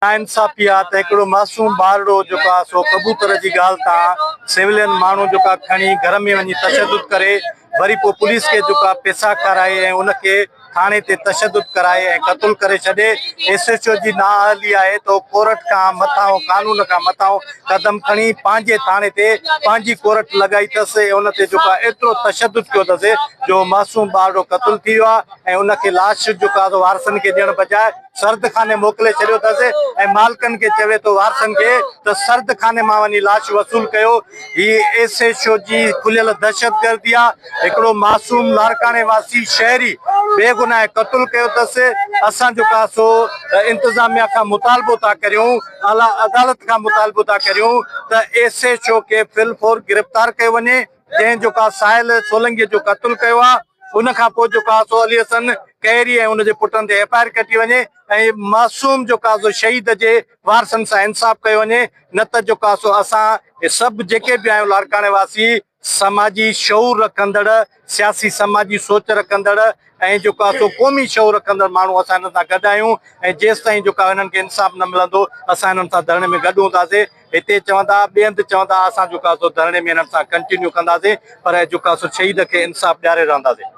ناانصافي آ ته هڪڙو معصوم ٻارڙو جيڪو آ سو ڪبوتر جي ڳالهه تان سولين ماڻهو جيڪا کڻي گهر ۾ وڃي تشدد ڪري وري پوء پوليس کي جيڪو آ پيسا کارائي ۽ ان کي ٿاڻي تي تشدد ڪرائي ۽ قتل ڪري ڇڏي. ايس ايڇ او جي نااهلي آهي ته هو ڪورٽ کان مٿانهون قانون کان مٿانهون قدم کڻي پنهنجي ٿاڻي تي پنهنجي ڪورٽ لڳائي اٿس ۽ ان تي جيڪو آ ايترو تشدد ڪيو اٿس جو معصوم ٻارڙو قتل ٿي ويو آ ۽ ان کي لاش جيڪو آ سو وارثن کي ڏيڻ بجاء سرد خاني موڪلي ڇڏيو اٿس ۽ مالڪن کي چوي ٿو وارثن کي ته سرد خاني مان وڃي لاش وصول ڪيو. هي ايس ايڇ او جي کليل دهشتگردي آ. هڪڙو معصوم لاڙڪاڻي واسي شهري بيگناهه قتل ڪيو اٿس. اسان جو ڪا سو انتظاميا کان مطالبو ٿا ڪريون اعليٰ عدالت کان مطالبو ٿا ڪريون ته ايس ايڇ او کي في الفور گرفتار ڪيو وڃي. جنهن جو ڪا ساحل سولنگي جو قتل ڪيو آ ان کان پوء جو ڪا سو علي حسن ڪهيري ۽ ان جي پٽن تي ايف I R ڪٽي وڃي ۽ معصوم جو ڪا سو شهيد جي وارثن سان انصاف ڪيو وڃي نه ته جو ڪا سو اسان سڀ جيڪي به آهيون لاڙڪاڻي واسي سماجي شعور رکندڙ سياسي سماجي سوچ رکندڙ ۽ جيڪو آ سو قومي شعور رکندڙ ماڻهو اسان هنن سان گڏ آهيون ۽ جيستائين جيڪو آ هنن کي انصاف نه ملندو اسان هنن سان ڌرڻي ۾ گڏ هونداسين هتي چوندا ٻئي هنڌ چوندا اسان جيڪو آ سو ڌرڻي ۾ هنن سان ڪنٽينيو ڪنداسين پر جيڪو آ سو شهيد کي انصاف ڏياري رهنداسين.